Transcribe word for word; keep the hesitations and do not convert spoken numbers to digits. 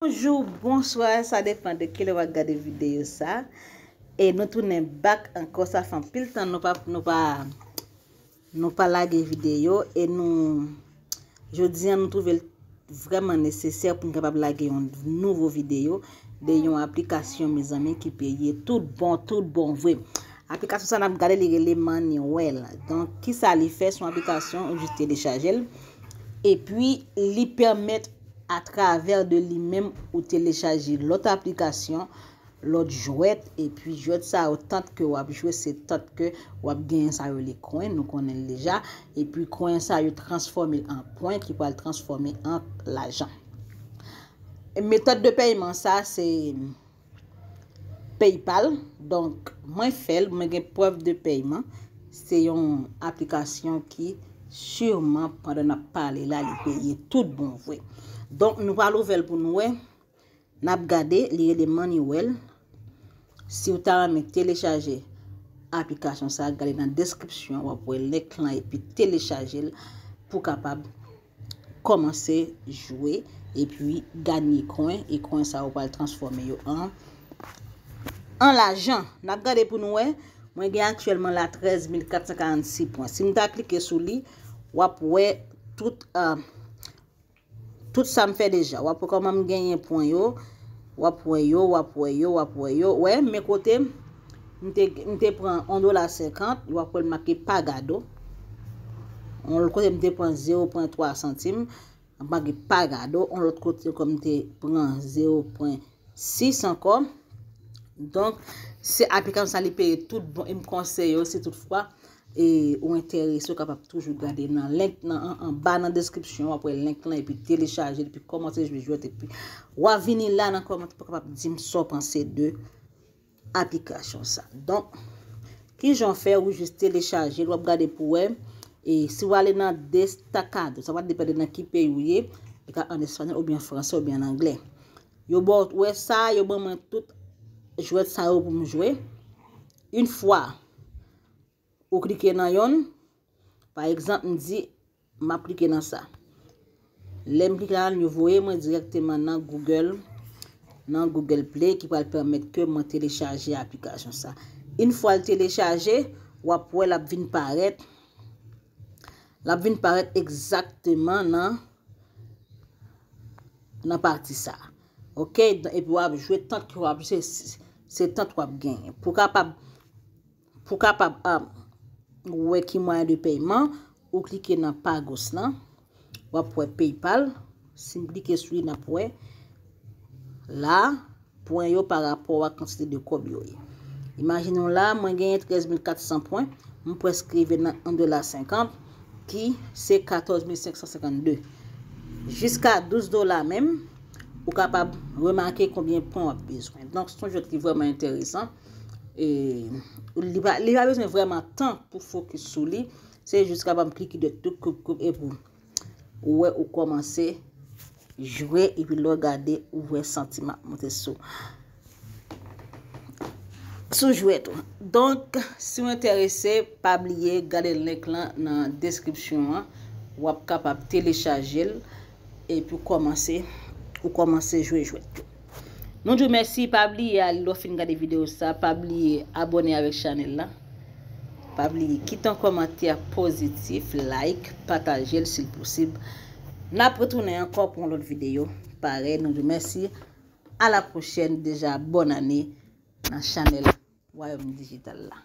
Bonjou, bonswa, sa depann de kilè w ap gade videyo sa. E nou tounen back ankò, sa fè anpil tan nou pa, nou pa, nou pa lage videyo. E nou, jodi a, nou twouve l vrèman nesesè pou n kapab lage yon nouvo videyo de yon aplikasyon, mezanmi, ki peye tout bon, tout bon vre. Aplikasyon sa n ap gade, li rele Moneywell. Donk, kisa li fè? Se yon aplikasyon, ou jis telechaje l. Epi, li pèmèt atravè de li menm ou telechaje lòt aplikasyon, lòt jwèt, epi jwèt sa yo, tant ke w ap jwe, se tant ke w ap genyen sa yo rele kwen, nou konnen l deja, epi kwen sa yo transfòme l an pwen ki pral transfòme an lajan. Metòd de pèyman sa, se PayPal. Donk, mwen fè l, mwen gen prèv de pèyman. Se yon aplikasyon ki siman pandan n ap pale la, li peye tout bon vre. Donk, nou pral ouvè l pou nou wè. N ap gade, li rele Moneywell. Si w ta renmen telechaje aplikasyon sa, gade nan deskripsyon, w ap wè link lan epi telechaje l pou kapab kòmanse jwe epi ganye kwen, e kwen sa yo pral transfòme yo an, an lajan. N ap gade pou nou wè. Mwen gen aktyèlman la trèz mil kat san karannsis pwen. Si m ta klike sou li, w ap wè tout, ah, tout sa m fè deja. W ap wè kòman m genyen pwen yo. W ap wè yo, w ap wè yo, w ap wè yo. Wè, men kote m te, m te pran yon dola senkant, w ap wè l make pa gado. Yon lòt kote m te pran zewo pwen twa santim, m make pa gado. Yon lòt kote ankò m te pran zewo pwen sis ankò. Donk, se aplikasyon sa, li peye tout bon, e m konseye w, si toutfwa, e, ou enterese, ou kapab toujou gade nan link nan, an, anba nan deskripsyon, w ap wè link lan, epi telechaje l, epi kòmanse jwe jwèt, epi w a vini la nan kòmantè pou w kapab di m sa w panse de aplikasyon sa. Donk, kijan w fè? Ou jis telechaje l, w ap gade pou wè. E si w ale nan Destacado, sa va depann de nan ki peyi w ye, li ka an espanyòl, oubyen fransè, oubyen an anglè. Yo ba w, wè sa, yo ban mwen tout jwèt sa yo pou m jwe. Yon fwa ou klike nan yonn, pa egzanp, m di, m ap klike nan sa. Lè m klike la, yo voye mwen dirèkteman nan Google, nan Google Play, ki pral pèmèt ke mwen telechaje aplikasyon sa. Yon fwa l telechaje, w ap wè l ap vin parèt. L ap vin parèt egzakteman nan, nan pati sa. Oke? Epi w ap jwe tant ke w ap, se, se, se tant w ap genyen. Pou kapab, pou kapab, ah, wè ki mwayen de pèyman, ou klike nan Pagos lan, w ap wè PayPal. Si m klike sou li, n ap wè la, pwen yo pa rapò a kantite de kòb yo ye. Imajine w la, mwen genyen trèz mil kat san pwen, m prèske rive nan yon dola senkant, ki se katòz mil senk san senkannde. Jiska douz dola menm, ou kapab remake konbyen pwen w ap bezwen. Donk, se yon jwèt ki vrèman enteresan. E li pa, li pa bezwen vrèman tan pou fokis sou li. Se jis kapab klike de tout koup koup epi ou wè ou kòmanse jwe, epi lè w gade, ou wè santiman ap monte sou, sou jwèt ou. Donk, si w enterese, pa bliye gade link lan nan deskripsyon an. W ap kapab telechaje l, epi w kòmanse, ou kòmanse jwe jwèt ou. Nou di w mèsi, pa bliye ale lè w fin gade videyo sa, pa bliye abòne avèk chanèl la. Pa bliye kite yon kòmantè pozitif, like, pataje l si l posib. N ap retounen ankò pou yon lòt videyo. Parèy, nou di w mèsi. A la pwochèn, deja bòn ane nan chanèl Wayòm Dijital la.